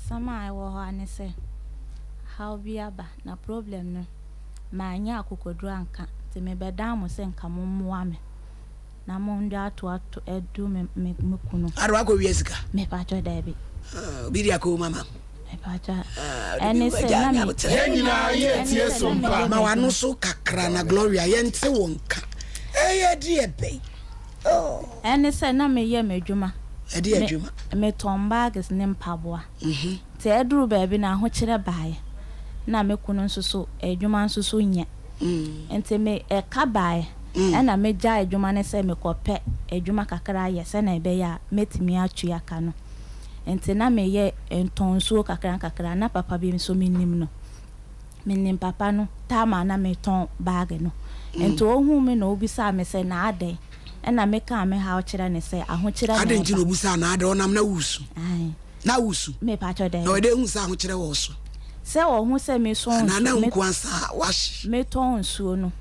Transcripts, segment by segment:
Asɛm a ɛwɔ hɔ ara ne sɛ, haw bi aba, na problem no, mannya akokoduru anka, nti mebɛdan mo sɛ nka mommoa me na mondwa ato ato adu me me me kunu. Ada wakɔ wia sika? Mepakyɛw daabi. Ah, obi de akɔ mama. Mepakyɛw. Ah, ɛne sɛ na me. Yɛn nyinaa yɛ tie so mpa. Ma wano so kakra na Gloria yɛnte wo nka. Ɛyɛ deɛ bɛyi. Ɛne sɛ na meyɛ m'adwuma. Ɛdeɛ adwuma? Metɔn bags ne mpaboa. Nti ɛduruu baabi no ahokyerɛ baeɛ. Na me kunu nso so adwuma nso so nyɛ. Nti me ɛka baeɛ. Ɛna megyae adwuma no sɛ mekɔpɛ adwuma kakra ayɛ sɛdeɛ ɛbɛyɛ a mɛtumi atua ka no. Nti na meyɛ ntɔn nsuo kakra nkakra. Na papa bi nso menim no. Menim papa no time a na metɔn bag no. Nti ohuu me na obisaa me sɛ na adɛn? Ɛna mekaa me haw kyerɛ no sɛ ahokyerɛ na Adɛn nti na ɛba. obisaa na adɛn? Ɔnam na woresu? Ae. Na woresu? Mepakyɛw Na daabi. ɔyɛ dɛn hu sɛ ahokyerɛ wɔ wo so? Sɛ ɔhu sɛ mesɔn Anaa na nsu, wo me, nko ara nsa a woahye? metɔn nsuo no.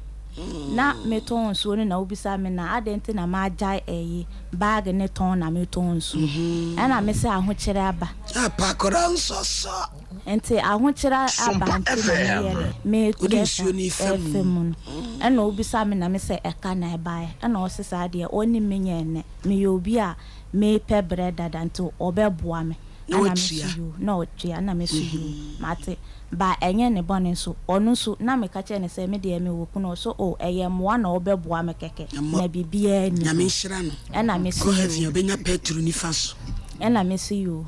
Na metɔn nsuo no na obisaa me na adɛn nti na magyae ɛyi, bag no tɔn na metɔn nsuo. Ɛna mese ahokyerɛ aba. Apakora nsɔsɔ. Nti ahokyerɛ aba Sompa nti na meyɛ FM. dɛ metu Wode ɛfa nsuo no refa ɛfa mu. mu no ɛna obisa me na mesɛ ɛka na ɛbaeɛ ɛna ɔse saa deɛ ɔnim me nyɛ ɛnɛ meyɛ obi a mepɛ brɛ dada nti ɔbɛboa me Na ɛna mese watua. yoo na ɔtua ɛna mese yoo mate ba ɛnyɛ ne bɔne nso ɔno nso na meka kyerɛ no sɛ me deɛ mewɔ kunu ɔse oh ɛyɛ mmoa na ɔbɛboa me kɛkɛ Ɛmmɔ. na biribiara nni Nyame ho nhyira no. ɛna mese Kɔ heaven yoo a ɔbɛnya pɛtro nifa so. Ɛna mese yoo.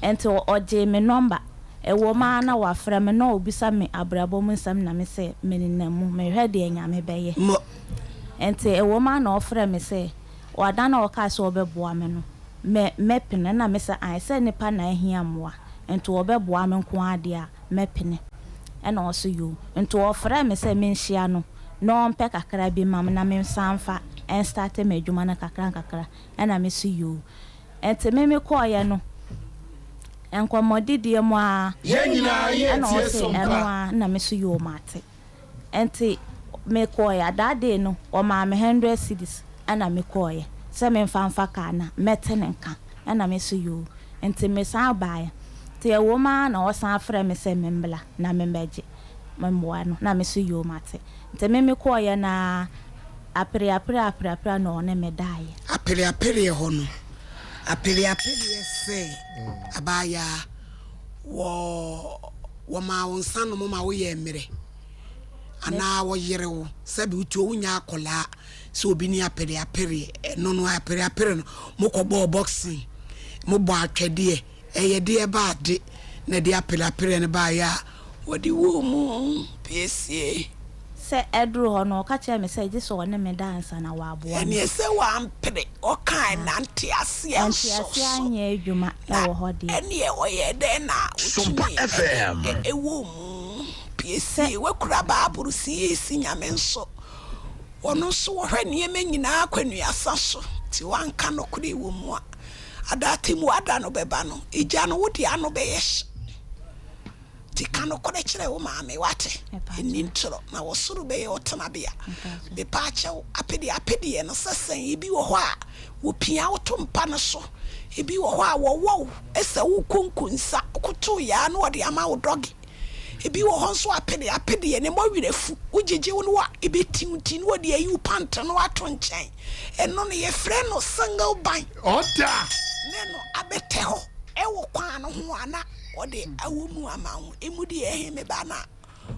Nti ɔgyee me nɔmba. Ɛwom ara na wafrɛ me na ɔbisa me abrabɔ mu nsɛm na mese menenam mu, mehwɛ deɛ Nyame bɛyɛ. Mmɔ. Nti ɛwom ara na ɔfrɛɛ me sɛ ɔda no a ɔkaa sɛ ɔbɛboa me no, mɛ mɛpene. Ɛna mese ae, sɛ nipa na ahia mmoa nti ɔbɛboa me nko ara deɛ a, mɛpene. Ɛna ɔse yoo. Nti ɔfrɛɛ me sɛ menhyia no na ɔmpɛ kakra bi mma me na mensan mfa nstarte m'adwuma no kakra nkakra. Ɛna mese yoo. Nti me me kɔeɛ no, nkɔmmɔdidie mu ara, Yɛn nyinaa yɛ ɛna tie ɔse so ɛno mpa. ara, ɛna me nso yoo mate. Nti me kɔeɛ a, that day no, ɔmaa me hundred cedis ɛna me kɔeɛ sɛ me mfa mfa car no a, mɛte ne nka. Ɛna me nso yoo. Nti me san baeɛ. Nti ɛwom ara na ɔsan frɛɛ me sɛ me mmla na me mmɛgye mmoa no, na me nso yoo mate. Nti me me kɔeɛ no ara, Apereapereɛ apereapereɛ na ɔne me daeɛ. Apereapereɛ hɔ no, apereapereɛ sɛ abaayaa, wɔ wɔmaa wo nsa nom ma woyɛɛ mmerɛ, anaa wɔyere wo sɛbe wotuo wonyɛ akɔlaa sɛ obi ne apereapereɛ, ɛno no apereapereɛ no mokɔbɔɔ boxing, mobɔ atwɛdeɛ, ɛyɛ deɛ ba ade na ɛde apereapereɛ no baeɛ a wɔde woo mu piesie. Sɛ ɛduru hɔ no, ɔka kyerɛɛ me sɛ gye sɛ ɔne me da ansa na waboa me. Ɛneɛ sɛ wampere, ɔkaa na nteaseɛ nso Nteaseɛ so. anyɛ adwuma Na wɔ hɔ deɛ. ɛneɛ ɔyɛɛ dɛn na Sompa ɔtumi FM. de woo mu Sɛ. piesie? Wakura Baaboro CAC Nyame nso, ɔno nso ɔhwɛ nneɛma nyinaa kwanuasa so, nti wanka nokorɛ wɔ mu a, ada atemmuo ada no bɛba no, egya no wode ano bɛyɛ hye. Nti ka nokorɛ kyerɛ wo maame, woate? Nni ntorɔ, na wɔ soro bɛyɛ wo tenabea. Mepaakyɛw, apedeapedeɛ no sɛ sɛn? Ebi wɔ hɔ a, wɔpia wo to mpa no so. Ebi wɔ hɔ a, wɔwɔ wo sɛ wokɔ nkonsa, wokoto yɛ a na wɔde ama wo dɔge. Ebi wɔ hɔ nso a, apedeapedeɛ, ne mmɔwerɛ fu, wogyegye wo no a, ɛbɛti wo nti na wɔde ayi wo pant no ato nkyɛn. Ɛno no, yɛfrɛ no single ban. Ɔda! Ne no abɛtɛ hɔ wɔ kwan no ho a na. Ɔde awɔ mu ama wo. Emu deɛ ɛhe me ba na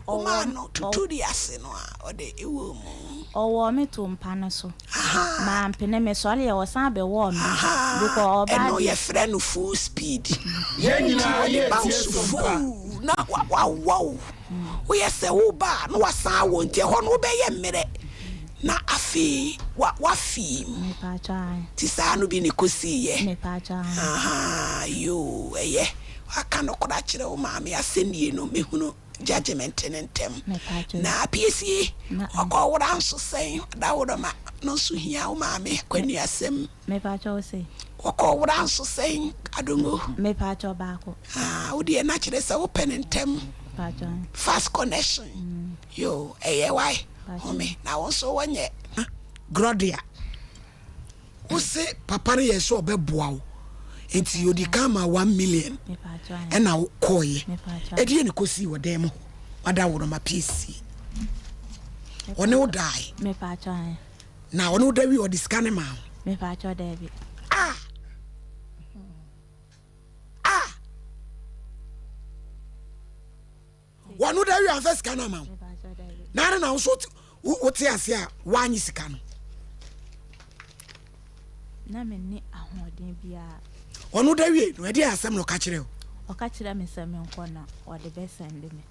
womaa no tutu de ase no a ɔde wɔ mu. Ɔwɔɔ me too mpa no so. Mampene, mesɔreeɛ ɔsan bɛwɔɔ me because ɔbaa Ɛno deɛ. yɛfrɛ no full speed. Yɛn Nti nyinaa ɔde yɛ ba wo tie so so mpa. fuu na wawɔ wo. Woyɛ sɛ woreba a na wasan awɔ nti ɛhɔ no wobɛyɛ mmerɛ na afei wafii mu. Mepaakyɛw ae. Nti saa no bi na ɛkɔsiiɛ. Mepaakyɛw ae. Ahaa yoo ɛyɛ. Waka nokorɛ akyerɛ wo maame asɛnnie no mɛhunu judgement no ntɛm. Na apiesie ɔkɔ wora nso sɛn ɔdaworoma no nso hia wo maame kwanuasɛm. Ɔkɔ wora nso sɛn adongo. Ah wo deɛ na kyerɛ sɛ wopɛ no ntɛm fast connection yoo ɛyɛ wae home na wo nso wonyɛ. Grodia. Wo se papa no yɛɛ sɛ ɔbɛboa wo. Nti odi kan ma 1 million ɛna wokɔɔyɛ. Ɛdeɛ ne kɔsii wɔ dan mu hɔ? Wada wo no ma piesie ɔne wo dae na ɔne wo da wie, ɔde sika ne ma wo? Mepatwɔ, daabi. Ah ah, wɔno da wie amfa sika no ama wo na ne na wo so wote ase a woanye sika no? Na menni ahoɔden biara. Ɔno da wie no, ɛdeɛ asɛm na ɔka kyerɛ wo? Ɔka kyerɛ me sɛ menkɔ na ɔde bɛsɛnde me.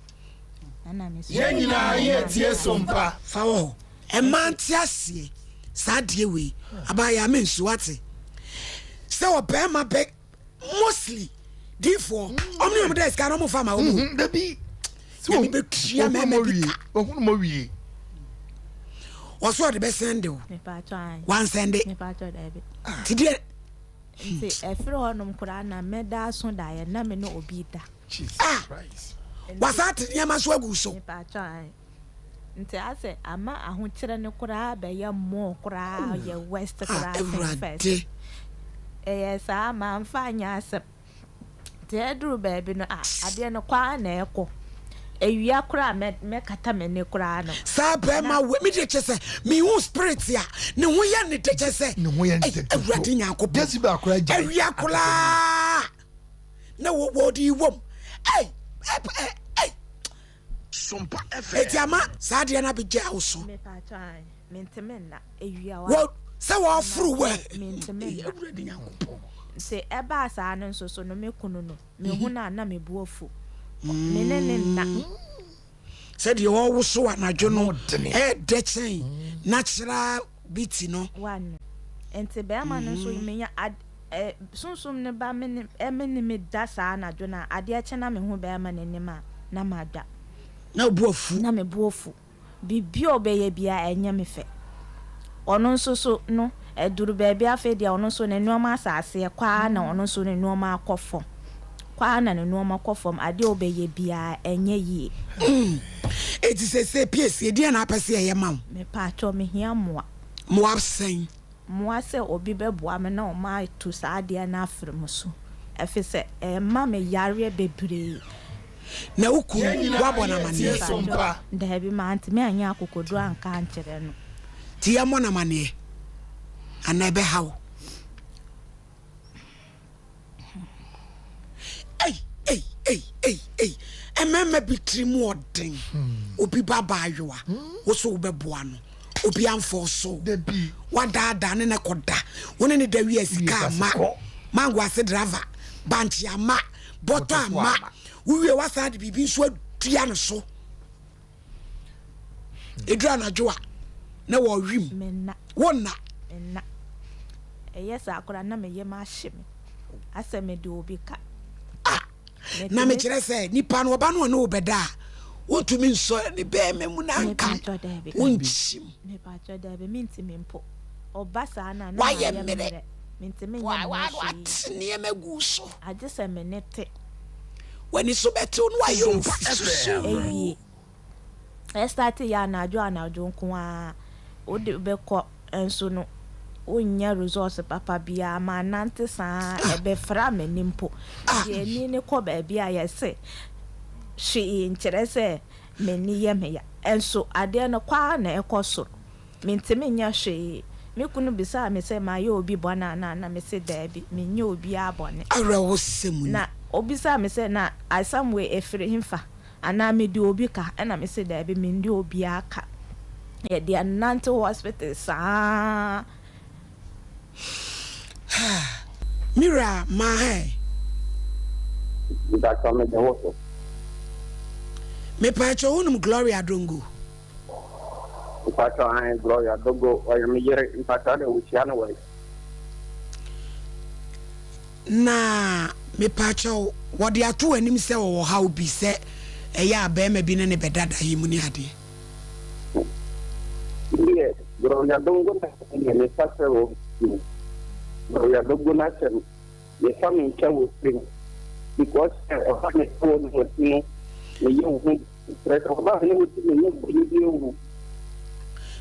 Ɛna me so Yɛn nyinaa yɛ tie Sompa. Fa wɔ hɔ, ɛma nte aseɛ saa adeɛ wei abaayɛ ama nsuo ate sɛ ɔbɛrima bɛ mostly diifoɔ ɔmo ne ɔmo dɛ sika no ɔmo fa ma ɔmo. Dabi. Nyame bɛtua mɛma bi ka. Ohunu mo wie. Ɔso ɔde bɛsɛnde wo, wansɛnde nti deɛ Nti ɛfiri hɔnom koraa na mɛda aso daeɛ na me ne obi da. Ah, wasa ate nneɛma so agu so. Mepatwɔ, nti asɛ ama ahokyerɛ no koraa bɛyɛ more koraa, yɛ worst koraa sen first. Ɛyɛ saa, mamfa anyɛ asɛm. Nti ɛduru baabi no a, adeɛ no kɔ ara na ɛkɔ. Awia koraa mɛkata m'ani koraa no. Saa bɛrima wei, mi de kyɛ sɛ mihu spirit a ne ho yɛ ne de kyɛ sɛ ne ho yɛ ne de. Awurade Nyankopɔn. Jezebel koraa gyae. Awia koraa na wɔde wɔm ɛy ɛy ɛy. Sompa FM. Eti ama saa adeɛ no abɛgya wo so. Mepatwɔ, menteme nna awia wa. Wɔ sɛ wɔaforo wɔ. Menteme nna. Awurade Nyankopɔn. Nti ɛbaa saa no nso so no, me kunu no, mehu no a na me bo afu. Me ne ne nna. Sɛdeɛ ɔwoso anadwo no ɛɛdɛ kyɛn natural beauty no. One. Nti bɛrima no nso menya ad ɛ sunsum no ba me ne ɛme ne me da saa anadwo no a, adeɛ kye na mehu bɛrima no anim a, na mada. Na wo bo afu. Na me bo afu. Biribi a ɔbɛyɛ biara ɛnyɛ me fɛ. Ɔno nso so no, ɛduru baabi afei deɛ ɔno nso ne nneɛma asɛ aseɛ, kɔ ara na ɔno nso ne nneɛma akɔ fam. Kɔ ara na ne nneɛma kɔ fam, adeɛ a ɔbɛyɛ biara ɛnyɛ yie. Eti sese piesie, deɛ na apɛ sɛ yɛyɛ ma wo? Mepaakyɛw, mehia mmoa. Mmoa sɛn? Mmoa sɛ obi bɛboa me na ɔma ato saa adeɛ no afiri me so, ɛfiri sɛ ɛma me yareɛ bebree. Na wo kunu, Yɛn nyinaa woabɔ no yɛ tie amanneɛ? Sompa. Daabi, mantumi anyɛ akokoduro anka ankyerɛ no. Nti yɛmmɔ no amanneɛ anaa ɛbɛha wo? Ei, ei, ei, ei, ei, mmarima bi tiri mu ɔden. Obi ba abaayewa, wo so wobɛboa no. Obi amfɔ so. Dabi. Wadaadaa ne ne kɔda. Wo ne ne da wie a, sika ama. Kɔ. Mango ase driver, bankye ama, bɔtɔ ama. Wowie wasan de biribi nso adua ne so. Ɛduru anadwo a, na wɔwim. Menna. Wonna. Menna. Ɛyɛ saa koraa na me yam ahye me. Asɛ mede obi ka. Ah! Na mekyerɛ sɛ nipa no ɔba no ɔne wo bɛda a, wontumi nsɔ ne bɛrima mu na nka Mepatwɔ, daabi. wonkyim. Mepatwɔ, daabi, mentimi mpo. Ɔba saa na na Wayɛ mayɛ mmerɛ. mmerɛ. Mentimi nyɛ me ho hwee. Wate nneɛma gu so. Agye sɛ me ne te. W'ani so bɛtew no wayɛ Sompa ofi FM. susu. Ewie. Ɛstarte yɛ anadwo anadwo nko ara. Wode bɛkɔ nso no, wonnya results papa biara. Manante saa ɛbɛfra m'ani mpo. Deɛ ani no kɔ baabi a yɛse hwee nkyerɛ sɛ m'ani yɛ me ya. Nso adeɛ no kɔ ara na ɛkɔ soro. Mentumi nyɛ hwee. Me kunu bisaa me sɛ mayɛ obi bɔne anaa, na mese daabi, menyɛ obiara bɔne. Awerɛhosɛm ni. Na obisaa me sɛ na asɛm wei ɛfiri hefa anaa mede obi ka, ɛna mese daabi, mende obiara ka. Yɛde anante hospital saa. Mira maa Mpatsɔ, mede wo so. Mepaakyɛ, wonim Gloria Dongo? Mpatsɔ, ahen, Gloria Dogo ɔyɛ me yere. Mpatsɔ, dɛ wohyia no wɔ yi. Na mepaakyɛw, wɔde ato w'anim sɛ ɔwɔ haw bi sɛ ɛyɛ a bɛrima bi ne ne bɛda daeɛ mu ne adeɛ? Deɛ Gloria Dogo na deɛ mefa sɛ wɔ mu. Gloria Dogo n'asɛm mefa me nkyɛ wɔ tirim because sɛ ɔba me sɛ wɔ no wɔ ti no meyɛ wo ho kyerɛ sɛ ɔba me ne wɔ ti meyɛ bɔne bi ewu.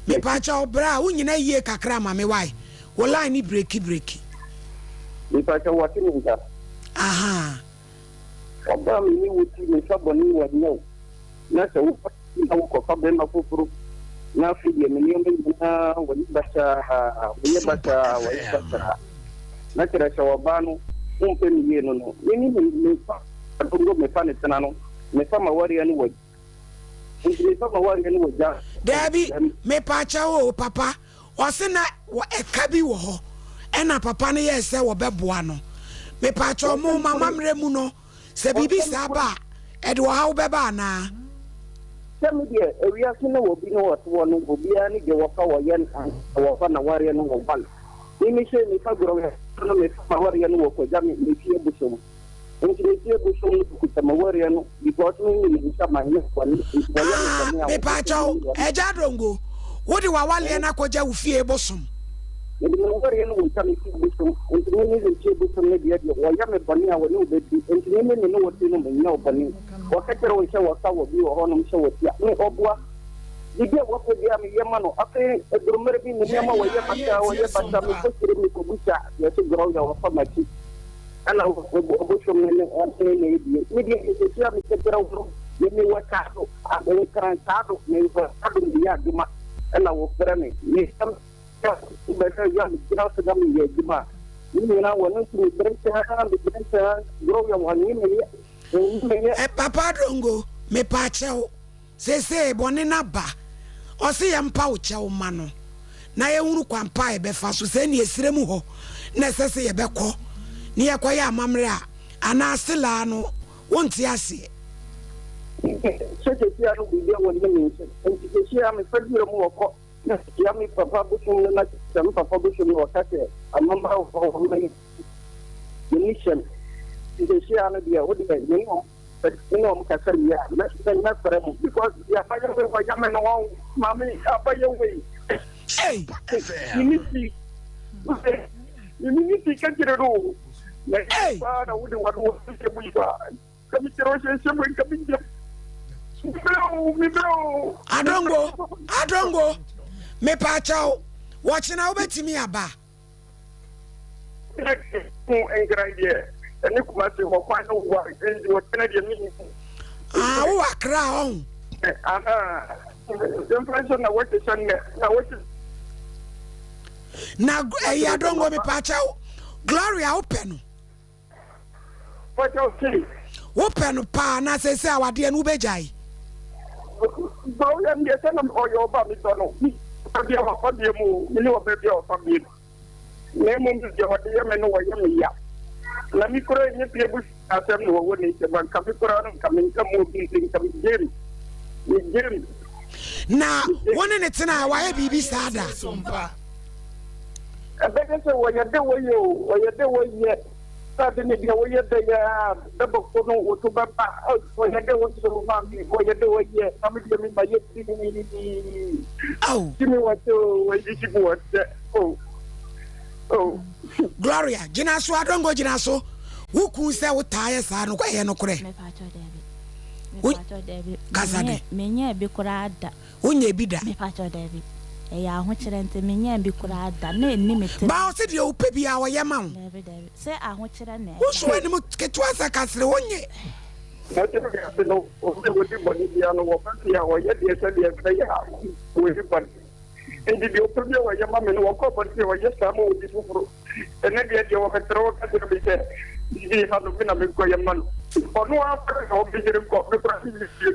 Mepaakyɛw, bra a wonyina yie kakra ma me wae, wo line ne breaki breaki. Mepakyɛw wɔte me nka? Ahaa. Ɔbaa me ne wo ti me fa bɔne wɔ nyɛ wo na sɛ wo fa na wo kɔ fa bɛma foforo na afei deɛ me nneɛma nyinaa wɔ yɛ basaa wɔ yɛ basaa wɔ yɛ basaa na kyerɛ sɛ ɔbaa no wo mpɛ me yie no no me ne me me fa adongo me fa ne tena no me fa ma wareɛ no wɔ nti me fa ma wareɛ no wɔ gya. Daabi mepaakyɛw o papa Ɔse na wɔ ɛka bi wɔ hɔ ɛna papa no yɛɛ sɛ wɔbɛboa no. Mepaakyɛw mo mo amammerɛ mu no sɛ biribi saa ba a ɛde ɔhaw bɛba anaa? Sɛ me deɛ ewiase no obi ne ɔte hɔ no obiara ne deɛ wɔfa wɔyɛ no ansa wɔfa nawareɛ no wɔ one me me sei mefa gorɔwɛ no mefa mawareɛ no wɔ kwagya me me fie bosom. Nti me fie bosom no kuta m'awareɛ no because me nni me nsa ma nyɛ bɔne nti wɔyɛ me Ah bɔne a wɔbɛsɛ mepaakyɛw me wɔ Agya Adongo wode w'awareɛ no akɔgya wo fie bosom? Mede m'awareɛ no wɔ gya me fie bosom nti me ne me fie bosom no deɛ deɛ wɔyɛ me bɔne a wɔne wo bɛdi nti me ne me ne wo te no menyɛ wo bɔne wɔka kyerɛ wo sɛ wɔka wɔ bi wɔ hɔnom sɛ wɔtia me ɔboa biribi a wɔpɛ biara meyɛ ma no afei ɛduru mmerɛ bi me nneɛma wɔyɛ basaa wɔyɛ basaa mekɔ kyerɛ mekɔbusa yɛse gorɔ yɛ wɔfa m'akyi Ɛna ɔbosom no ne ɔne na ebie. Me deɛ sɛsɛ a mekɛ kyerɛ wo no me me wɔ Tado a me nkran Tado me wɔ Tado me yɛ adwuma ɛna wo frɛ me me sɛ bɛhwɛ yɛ me gyina so na me yɛ adwuma a ne nyinaa wɔ no nti me brɛ saa me brɛ saa gorɔ yɛ wɔn nye me yɛ wɔn nye me yɛ. Eh papa Adongo mepaakyɛw Seesei bɔne no aba. Ɔse yɛmpa wo kyɛw mma no na yɛnhunu kwan pa a yɛbɛfa so. Sɛ ɛneɛ serɛ mu hɔ na ɛsɛ sɛ yɛbɛkɔ na yɛkɔyɛ amammerɛ a, anaa selaa no wonte aseɛ. Sɛ seesei a no biribi a wɔnyɛ me nso nti seesei a mefa dua mu ɔkɔ na mekyia me papa bosom no na sɛ me papa bosom no ɔka sɛ amammerɛ wɔ hɔ wɔma yɛ yɛni hyɛm nti seesei a no deɛ wo deɛ me ne wɔn Me ne wɔn kasa wie a, mɛ mɛfrɛ mo because deɛ abayɛ wei wɔyɛ me no wɔn maame abayɛ wei. Hey. Mimi ti mimi ti kakyere no o. Na Hey. paa na wode wɔn wɔ hyɛ mu yi paa. Nka mi kyerɛ ɔhyɛ hyɛ mu nka mi gyam. Mbrɛ o mbrɛ o. Adongo, Adongo, mepaakyɛw, wɔkyena wobɛtumi aba? Mu Nkran deɛ ɛne Kumasi hɔ kwan no wa nti ɔkyena deɛ me Ah, wowɔ Accra ɔho. Aha, mfa nhyɛ na wɔhyehyɛ nnɛ na wɔhye. Na ɛyi adongo mepaakyɛw Gloria wopɛ no. Pakyɛw se. Wopɛ no paa na seesei awadeɛ no wobɛgyae? Gloria no deɛ sɛ na ɔyɛ ɔba me dɔ no me ɔba bi a wafa bie mu o me ne ɔba bi a ɔfa bie mu na mmom deɛ ɔde yɛ me no wɔyɛ me ya na me kura nyɛ fie bu asɛm na wɔwɔ ne nsɛm nka me kura no nka me nka mu obi nti nka me gyem me gyem. Na wo ne ne tena a wayɛ biribi saa da? Ɛbɛyɛ sɛ wɔyɛ dɛ wɔyɛ o, wɔyɛ dɛ wɔyɛ. Sɛ ade ne deɛ woyɛ dɛ yɛ a, bɛbɔ ko no woto bɛba. Wɔyɛ dɛ wɔyɛ o, maame, wɔyɛ dɛ wɔyɛ. Na me deɛ me ma yɛ pii. Ao. Gyimi wɔ sɛ o, wɔyi gyimi wɔ sɛ o, o. Gloria, gyina so, Adongo gyina so. Wo kun sɛ wo taa yɛ saa no, ɛyɛ nokorɛ? Mepakyɛw daabi. Wo, Mepakyɛw daabi. kasa de. Menyɛɛ bi koraa da. Wonyɛɛ bi da? Mepakyɛw daabi. Ɛyɛ ahokyerɛ nti menyɛɛ bi koraa da. Na ɛnni me tirim. Ba ɔse deɛ wopɛ biaa ɔyɛ ma wo. Daabi daabi. Sɛ ahokyerɛ na Wo nso ɛbae. w'anim ketewa sɛ kasere wonyɛ. Na sɛ wiase no obi a ɔdi bɔne biara no wɔba fie a ɔyɛ deɛ sɛdeɛ ɛbɛyɛ a ɔnni bɔne. Enti deɛ ɔpɛ biara ɔyɛ ma me no, ɔkɔ abɔnten a ɔyɛ saa ma obi foforo. Ɛnnɛ deɛ, deɛ wɔbɛsrɛ wo ka kyerɛ me sɛ biribi ha no, me na menkɔyɛ mma no. Ɔno ara koraa na ɔbɛyere nkɔ, me koraa menyɛ bio.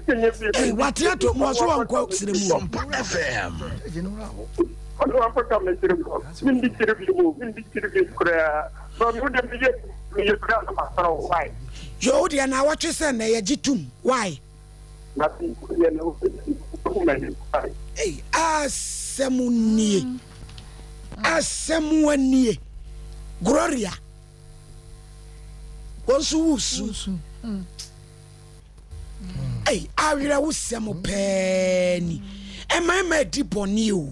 Menyɛ bio. Ei, wate ato mu, ɔso ɔnkɔ serɛ mu. Sompa FM. Ɔno ara kɔka me serɛ nkɔ. Mendi kyerɛ bio o, mendi kyerɛ bio koraa. Maame, wo deɛ meyɛ meyɛ koraa na masrɛ wo, why? Yo, wo deɛ naawɔtwe sɛ nnɛ yɛgye tom, why? Ei asɛm nie asɛm nie Gloria wɔn nso wusu ei awerɛwosɛm pɛɛ ni mmarima adi bɔne o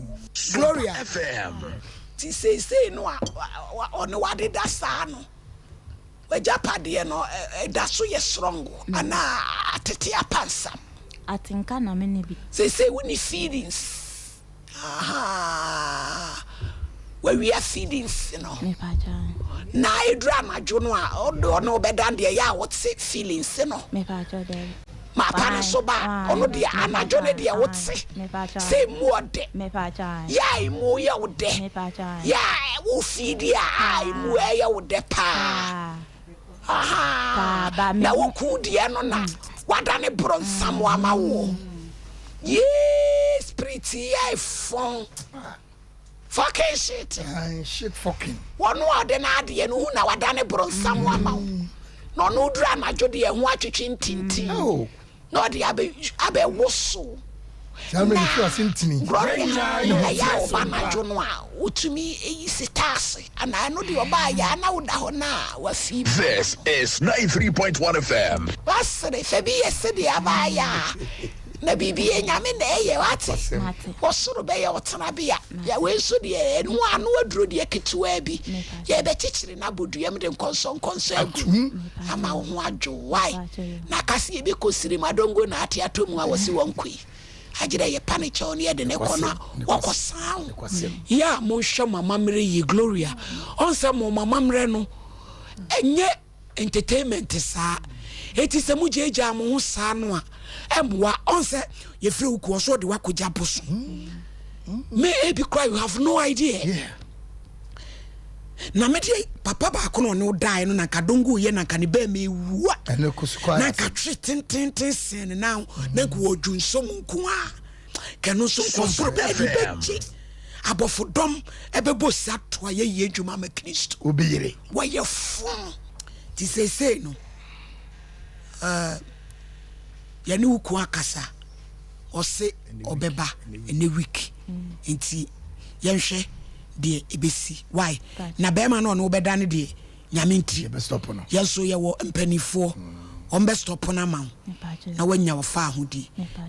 Gloria ti seesei no a ɔne wadeda saa no. W'agyapadeɛ no da so yɛ sorongo anaa atete apansam? Atenka na me nni bi. Seesei wonni feelings ahaa. Wawia feelings no. Na ɛduru anadwo no a ɔne wo bɛda deɛ ɛyɛ a wote feelings no. Mapa no so ba a ɔno deɛ anadwo no deɛ wote sɛ emu ɔdɛ. Yɛ a emu yɛ wo dɛ. Yɛ a wo feedi a emu ɛyɛ wo dɛ paa. Ahaa na wo kun deɛ no na wadane bronsam ama woɔ. Yee spirit yi ayɛ fɔn. Fucking shit. Shit fucking. Wɔn a ɔde n'adeɛ no hu na wadane bronsam ama wo. Na ɔno duru anadwo deɛ ɛho atwetwe ntintin. Oh. Na ɔde abɛ abɛwosow. Saa mmerɛ no firi ase ntini. Gloria, ɛyɛ a ɔba anadwo no a wotumi yi sitaase anaa ɛno deɛ ɔba a yɛ a na woda hɔ no a wafi mu. This is 93.1 FM. Wasere fɛ bi yɛ sedeɛ abaayɛ a na biribi yɛ Nyame na ɛyɛ wate. Ɔsoro bɛyɛ wo tenabea. Yɛ wei nso deɛ ɛno ano aduro deɛ ketewaa bi. Yɛbɛkyekyere no abɔ dua mu de nkɔnsɔnkɔnsɔn agu ama wo ho adwo wo. Why? Na ka sɛ yɛbɛkɔ sirim adongo na ate atɔ mu a wɔse wɔnkɔ yi. Agyerɛ yɛpa ne kyɛw na yɛde no kɔ na wɔkɔsan wo. Yɛ a monhwɛ mo amammerɛ yie Gloria ɔn sɛ mo amammerɛ no ɛnyɛ entertainment saa enti sɛ mo gyaagyaa mo ho saa no a ɛmmoa ɔn sɛ yɛfrɛ wo kuo ɔso ɔde wakɔgya bosom me ebi koraa you have no idea yeah. Na me deɛ papa baako na ɔne wo daeɛ no na nka dongo yɛ na nka ne bɛɛ ma ewu a na nka twe tententen sɛn ne nan na nka wɔ dwonso mu nko a kɛno nso nkɔsoro bɛɛ de bɛgye abɔfo dɔm ɛbɛbɔ si ato a yɛyɛ adwuma ma Kristo obi yere wɔyɛ fon ti seesei no ɛɛ yɛne wo kun akasa ɔse ɔbɛba ɛnɛ week nti yɛnhwɛ deɛ ɛbɛsi why na bɛrima no ɔne wobɛda no deɛ nyame nti yɛn nso yɛwɔ mpanifoɔ wɔn bɛ stop no ama wo na wanya wɔfa ahodie.